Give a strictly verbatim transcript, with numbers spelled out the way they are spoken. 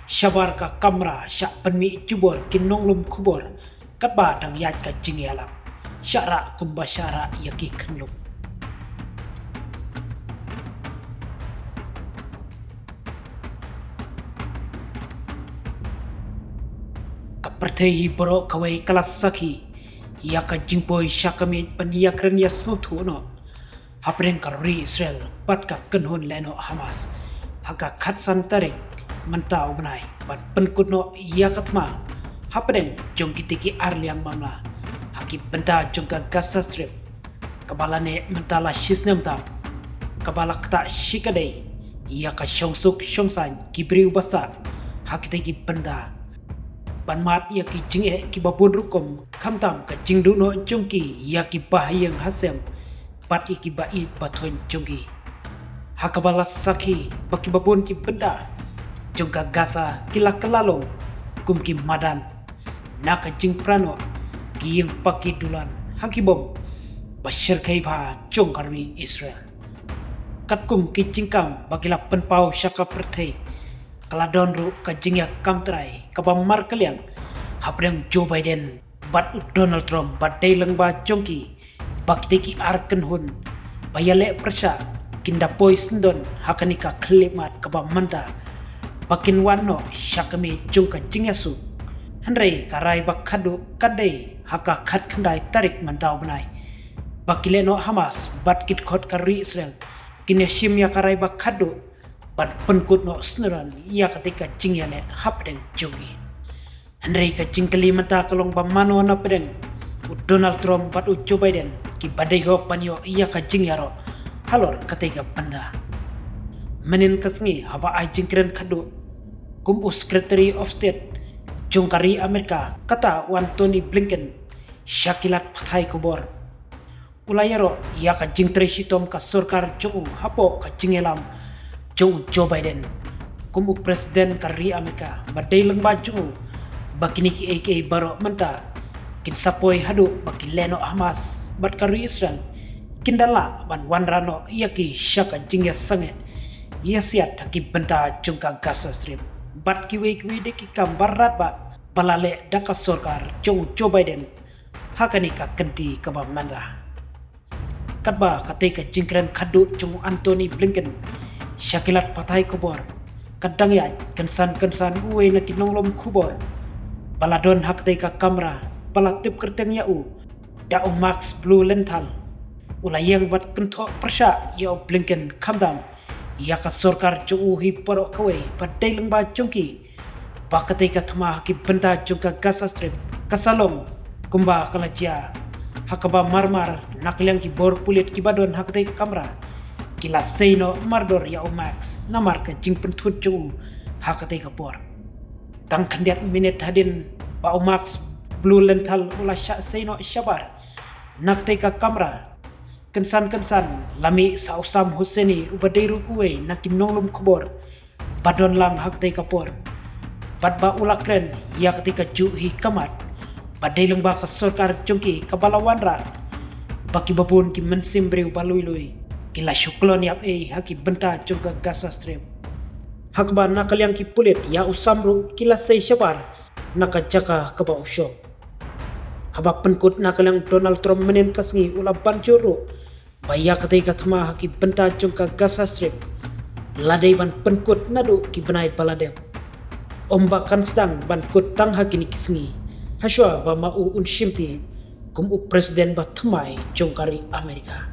Shabar ka kamra shah pynmih jubor ki nonglum khubor, katba dang ïaid ka jingïalap. Shah rah kumba shah rah ïa ki khyllung. Ka pyrthei hi baroh kawei ka la sakhi ïa ka jingpoi sha ka miej ban ïakren ïasngewthuh noh hapdeng ka ri Israel bad ka kynhun lehnoh Hamas ha ka khatsan tarik mynta u bnai ban pynkut noh ïa ka thma hapdeng jong kitei ki ar liang mamla ha ki bynta jong ka Gaza Strip, kaba la neh mynta la shisnem tam, kaba la ktah shikatdei ïa ka shongsuk shongsaiñ ki briew ba sah ha kitei ki bynta. Ban mad ïa ki jingeh kiba bun rukom, khamtam ka jingduh noh jong ki ïa ki bahaïing hasem bad ïa ki ba ïeit ba thoiñ jong ki. Ha kaba la sakhi ba kiba bun ki bynta jong ka Gaza ki la kylla long kum ki madan na ka jingpra noh ki ïing paki dulan ha ki bom ba shyrkhei bha jong ka ri Israel. Katkum ki jingkam ba ki la pynpaw sha ka pyrthei, ka la don ruh ka jingïakam trai kaba markylliang hapdeng u Joe Biden bad u Donald Trump ba dei lyngba jong ki, ba kitei ki ar kynhun ba ïaleh pyrshah kin da poi syndon ha kane ka khyllipmat kaba mynta ba kin wan noh sha ka miej jong ka jingïasuk. Hynrei ka rai ba khadduh ka dei ha ka khatkhyndai tarik mynta u bnai ba ki lehnoh Hamas bad ki dkhot ka ri Israel kin ïashim ïa ka rai ba khadduh ban pynkut noh syndon ïa katei ka jingïaleh hapdeng jong ki. Hynrei ka jingkylli mynta ka long ba mano na pdeng u Donald Trump bad u Joe Biden kiba dei hok ban ïoh ïa ka jingïaroh halor katei ka bynta. Mynnin ka sngi haba ai jingkren khadduh kum u Secretary of State jong ka ri Amerika, kata u Antony Blinken, sha ki lad pathai khubor, u la ïaroh ïa ka jingtrei shitom ka sorkar jong u hapoh ka jingïalam jong u Joe Biden kum u President ka ri Amerika ba dei lyngba jong u, ba kine kiei kiei baroh mynta kin sa poi haduh ba ki lehnoh Hamas bad ka ri Israel kin da lah ban wanrah noh ïa ki sha ka jingïasangeh ïasiat ha ki bynta jong ka Gaza Strip. Bad kiwei kiwei de ki kam ba radbah ba la leh da ka sorkar jong u Joe Biden ha kane ka kynti kaba mynta. Katba katei ka jingkren khadduh jong u Antony Blinken sha ki lad pathai khubor ka dang ïaid, kynsan kynsan uwei na ki nonglum khubor ba la don ha katei ka kamra ba la tip kyrteng ïa u da u Max Blumenthal, u la ïeng bad kynthoh pyrshah ïa u Blinken, khamtam ïa ka sorkar jong u hi baroh kawei ba dei lyngba jong ki, ba katei ka thma ha ki bynta jong ka Gaza Strip ka sa long kumba ka la jia, ha kaba marmar na ka liang ki bor pulit kiba don ha katei ka kamra ki la sei noh mardor ïa u Max namar ka jingpynthut jong u ha katei ka por. Tang khyndiat minit hadien ba u Max Blumenthal u la shah sei noh shabar na katei ka kamra, kynsan kynsan la mih sa u Sam Husseini uba dei ruh uwei na ki nonglum khubor ba don lang ha katei ka por, bad ba u la kren ïa katei ka juh hi kamat ba dei lyngba ka sorkar jong ki kaba la wanrah ba kiba bun ki mynsiem briew ba lui lui ki la shu klon ïap ei ha ki bynta jong ka Gaza Strip. Ha kaba na ka liang ki pulit ïa u Sam ruh ki la sei shabar na ka jaka kaba u shong. Haba pynkut na ka liang Donald Trump mynnin ka sngi u la ban jur ruh ba ïa katei ka thma ha ki bynta jong ka Gaza Strip la dei ban pynkut naduh ki bnai ba la dep, ym ba kan sdang ban kut tang ha kine ki sngi, hashwa ba ma u un shimti kum u President ba thymmai jong ka ri Amerika.